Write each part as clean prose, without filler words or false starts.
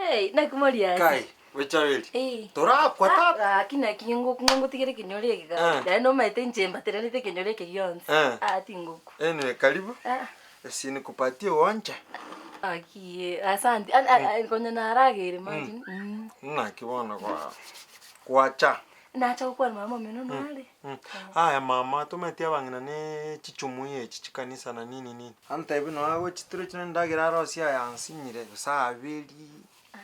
Hey, naki moriase. Kai, Bochaberi. Eh. Torakwa tata. Gaki naki ngotigera ekenyoro eke gaki. Eh. Naende nomanyete inche mbateranete ekenyoro eke gionsi. Eh. Ah tingokwa. Anyway, karibu. Ah. Esi nikupatie uonje. Gaki asante. An- an- an- konya narageire imagine. Mm. Naki bono kwa gwacha. Nacha gokwana mama omino nare. Aya mama tomanyeti abang'ina ne chichumuiya echi chikanisa na nini nini. Antebi nonya agochitura chire endagera arosie aya ansinyire gose aberie.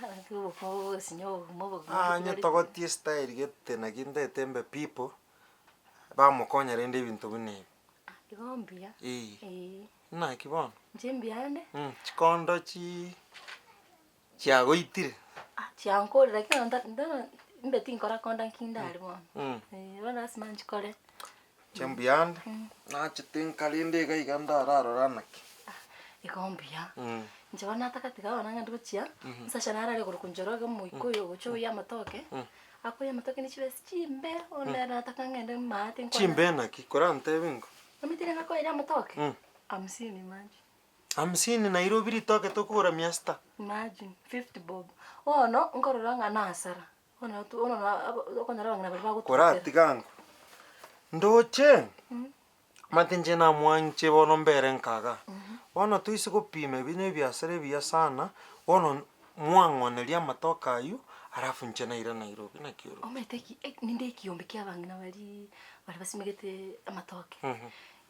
Naki obokima bogosinya obokima obokima Aa onye togotie estyle gete naki ntagete mbe people, bamokonya rende ebinto buna ebi. Igo mbuya. Eeh. Eeh. Naki bono? Inche mbuyande. Chikondo chii. Chiagoitire. Ah chiankorire lakini nonye nta nta mbe tinkora konda nki ndare bono. Eh bono lasima nchikore. Inche mbuyande, nachete nkarende iga iga ndararora naki. Igo mbuya, inche bono nataka tiga bono ng'ende gochia, Sasha naro are korokwa Njoroge omoika oyo ogocha oyia amatoke, akoyia amatoke ne chibesa chimbe, bono nere nataka ng'ende maate nkwane. Chimbe naki? Korantebi ingo. Omanyete nigo akoeria amatoke? Hamsini imagine. Hamsini Nairobi ritoke tokogora mia sita. Imagine, 50 bob. Bono nkorora ng'a nasara, bono to bono na abo okonyora abang'ina baria bagotokera. Koratiga ango, ndoche, omanyete inche namwanche bono mbere nkaga, bono toise gopima ebi na ebiasara ebiya sana, bono mwang'oneria amatoke aywo, alafu inche naira Nairobi, naki oroche? Omanyete ki ninde ekiombe kia abang'ina baria, baria basimegete amatoke,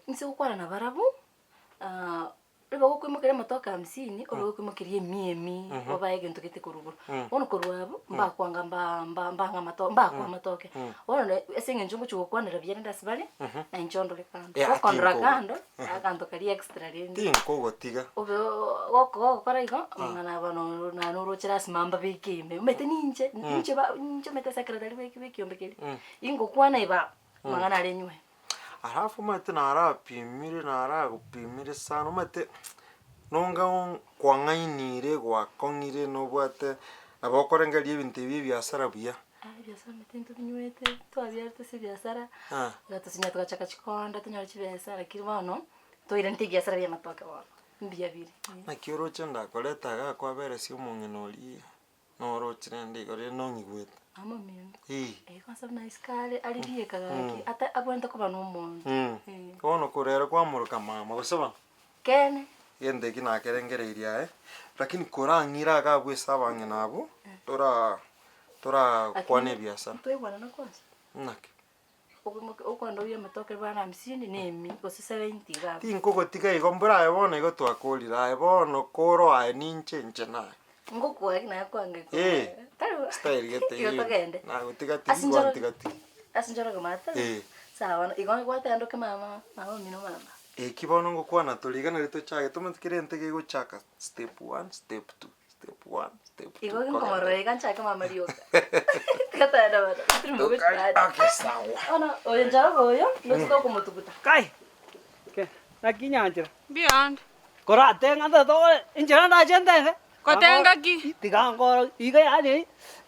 inse gokwana nabarabwo. Ribaga okoimokeria amatoke hamsini, obe gokoimokeria emia emi, obae egento gete korwa igoro. Bono korwa abwo, mbakwanga mba- mba- mbang'a amato mbakwa amatoke. Bono ne ase eng'encho ngochia gokwanera buya rende ase bare, na inche ondore kando. Yeah, Gokondora tinkogo- kando, aganto karia extra rende. Tinkogotiga. Obe goko gogokora igo, amang'ana aba no naye noroche lasima mbabeke ime. Omanyete ninche, ninche ba ninche omanyete secretary bwa bwa ekiombe keria, ingokwana iba, amang'ana aria nywe. Alafu omanyete narapimire naragopimire sana omanyete nonga kwang'ainire gwakong'ire nobwate nabo okorengereria ebinto ebi ebiasara buya. Ah ebiasara omanyete ntobinywete twabiarete ase ebiasara, egatosinya togachaka chikonda tonyore chibesa lakini bono toiranete ebiasara bia amatoke bono, mbuya bire. Naki oroche ndakoreta igaa kwaberesia omong'ina oria. Noroche rende igo rende nong'igwete. Mama omino. Eeh. Eh kwanza buna isiko are are bieka gaki ata abwenerete koba na omonto. Eh. Bono korera kwamoroka mama gose bono? Kene. Egento eki nakerengereirie aye, lakini korang'ire iga abwo ase abang'ina abwo, tora torakwane ebiasara. Ntwaigwanana kwanza. Naki? Okoimoka okonda oria amatoke bana hamsini na emia gose seventy iga abwo. Tinkogotiga igo mbora aye bono igo twakorire aye bono koro aye ninche inche naye. Ngokoa ki naye kwangeka Eh, tari bo style gete igo eye togende. nagotiga tigi Ase njoro gwantiga tigi. ase njoroge maate Eh. sawa bono igo gwatendoke mama mama omino mama. Eki bono ngokwana tore iga nari tochake tomanyete kera egento gegochaka step one, step two. Step one, step two. Igo nkomorora iga nchake mama rioka. Tiga togende bono. Tiri mogochi Tokari- bado. Okay, sawa. Bono oyo njoroge oyo nochi tokomotuguta. Kai! Ke, naki nyanchera? Mbuya ande. Koratenga ntote tokore, enchera ndache ntenge. Gotenga ki? Tiga nkoro, iga yaani,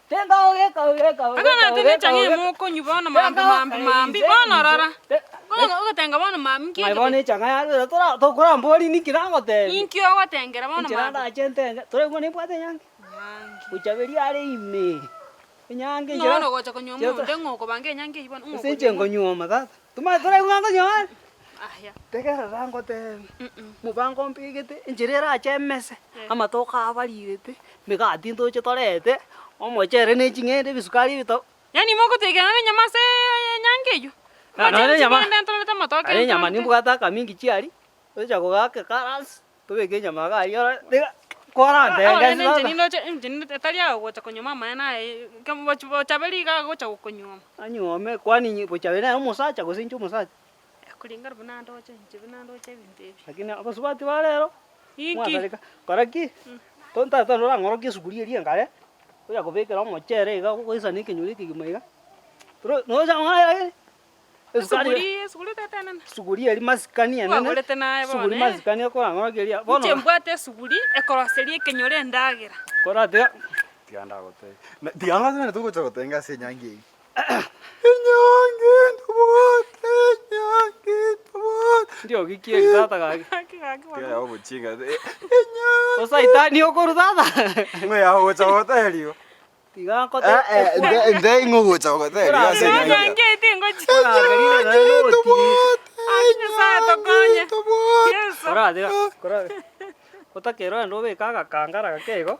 tenga ogeka ogeka Aka ogeka nate ogeka nechang'a ogeka. emokonywa bono mambi Tenga mambi mambi inse, bono inse, rora. te- Bono ogotenga bono mambi nki Ng'ai bono ekebe? echang'a yarure tora tokorambori ninki nagotebia. Inki ogotengera bono Enchera mambi? ndache ntenge, toraigwa nimbwate enyangi? Enyangi. Gochaberia are ime, enyangi Ng'o enchera bono ogocha konywa enchera omonto ng'o okobanga enyangi eyio bono ng'o Ase inche okonywa? nkonyuoma tata, tomanye toraigwa ng'a nkonyuoma are? Aya. Tegerera ngotebie, mobango mbegete, enchera erache emese, amatoke abarirete, emegati ntoche torete, omochere ne ching'ende ebisukari ebito. Yaani mogotoikerana na enyama ase enyangi eyio? Nonya Mochie enyama, ching'ende ntorete amatoke aria enyama ntorete. nimbwate akamingi chiaria, tocha kogaka ekarasi, tobeke enyama iga aria ore tiga kwarantenge Ore ase ninche tata. nindoche inche ninde tari agocha konyuoma amaene aye bochaberi iga agocha gokonyuoma. Anyuome kwani inye bochaberi nere omosacha gose inche omosacha? Kulingana buna ndoche inche buna ndoche ebinto ebi. Lakini abasubati ba rero, Inki? mwasareka, kora ki? Tata norang'orokie esuguri eria enkare, onya kobekera omochere iga ogoisana ekenyoro ekegima iga, toro nocha ng'a lakini esukari Esuguri esuguri tata enene. esuguri eria masikani enene, Kwagorete naye bono, esuguri eh? masikani okorang'orokia eria, bono Inche mbwate esuguri ekoroseria ekenyoro endagera. kora tiga. Tiga ndagotebie. Na tiga ng'ase nere togocha gotenga ase enyangi eyio. Enyangi ntobwate, enyangi ntobwate. Ndiogi ki eri tata gaki. Gaki gaki Tiga bono. yago obochinga Osaitani okorwa tata. Ng'o yago ogocha gotebia igo? Tiga nkote. Eh, eh, nte- nte ing'o ogocha gotebia ase Tiga enyangi yago? nyangi eye tingochi. Korangeria naende nogotiri. Aki Nyasaye tokonye. Yeso. Koratiga, kora otakeire ogende obeke agakangara gake igo,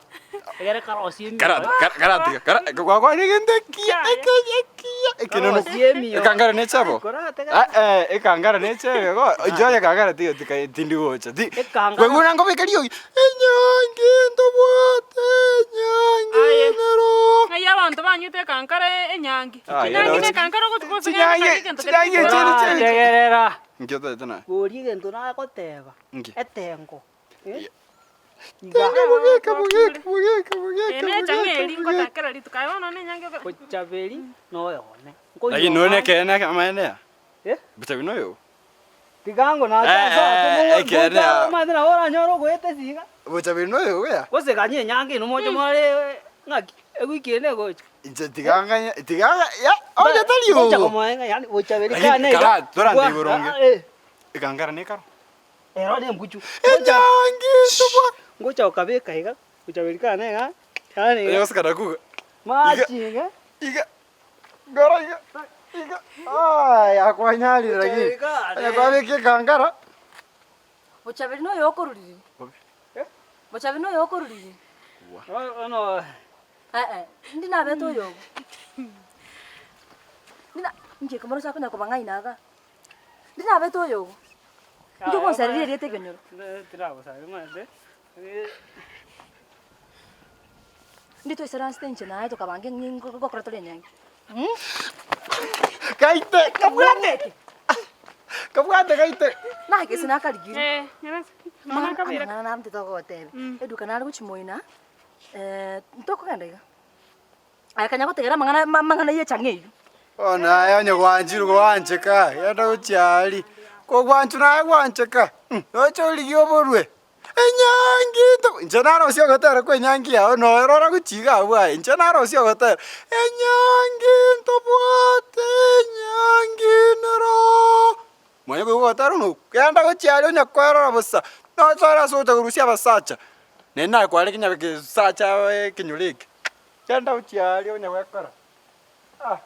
egere karosie emiyo. Kara- kara- karatiga kara gwakwanire egento ekiya Yaya. ekiya ekiya ekenene Karosie emiyo. ekangara nechabo Koratega. Eh, eh, ekangara nechebe go inche onye ekangara tiga tika tindi gocha ti Ekangara. kwaigure nkobeka riogi enyangi ntobwate enyangi Aye. nero Ng'ai abanto banywete ekankara enyangi. Ah, Chinyangi yero. na ekankara ogochi Chinyangi- egento chinyangi echiri chiri. Korategerera. Nki otagete naye? Boria egento nagoteba. Nki? Etengo. Eh? Tenga bogeka bogeka bogeka bogeka Ere echang'a bogeka eri bogeka. ngotakera rituko aye bono nenyangi obe. Bochaberi noyone. Lakini nonye ekeene amaene aya? Eh? Bochaberi noyo? Tiga ngo Eh, eh, ekeene aa. nachaomanyete nabo oranyore ogoeta esiga. Bochaberi noyo ogoya? Gose ganye enyangi inwe moche more ng'aki ewiki eye negocha. Inche tiga nganye tiga ya onye tari Gocha ogo. komoa ng'a yaani bochaberi Lakini kane iga. kara torande boronge. Ah, eh. Ekangara nekaro. Ero nembuchu. Gocha Enyangi tobwa. ngocha gokabeka iga bochaberi kane iga yaani Onye iga gosikana kuga. machinga. Iga. Ngoro iga. Iga. Aye akwanyarire lakini. Bochaberi kane. Onye kwabeka ekangara. Bochaberi noyo okoruriri. Bobe. Bochaberi noyo okoruriri. Bono Eh eh, ndi nabete oyogo. Ndina inche ekero morache konya kobang'aina iga. Ndi nabete oyogo. Inche ogonsareria erieta ekenyoro. Tiragosaria omanyete. Ndi toisaransete inche naye tokabanga ng'i ngokora tore enyangi. Gaite kabwate. Kabwate gaite. Naki ase nakarigire. Eh, nyarasa. Mama kabira. Amang'ana naro togotebia. Eduka nare gochia moina, ntokogenda iga. Aye kanya gotegera amang'ana amang'ana ya echang'a eywo. Bono aye onye gwanchire gwancheka, genda gochia aria, kogwanchwa naye gwancheka, noche origie oborwe, enyangi to inche narosie ogotera kwa enyangi yago noyo rora gochia iga abwo aye, inche narosie ogotera, enyangi ntobwate enyangi nero, manya koigwa ogotera buna okwo, genda gochia aria onya koerora bosa, noche ore ase ogocha korusia abasacha, naende naye kware ekenyabe kesacha ekenyoro eke, genda gochia aria onya gwekora ah.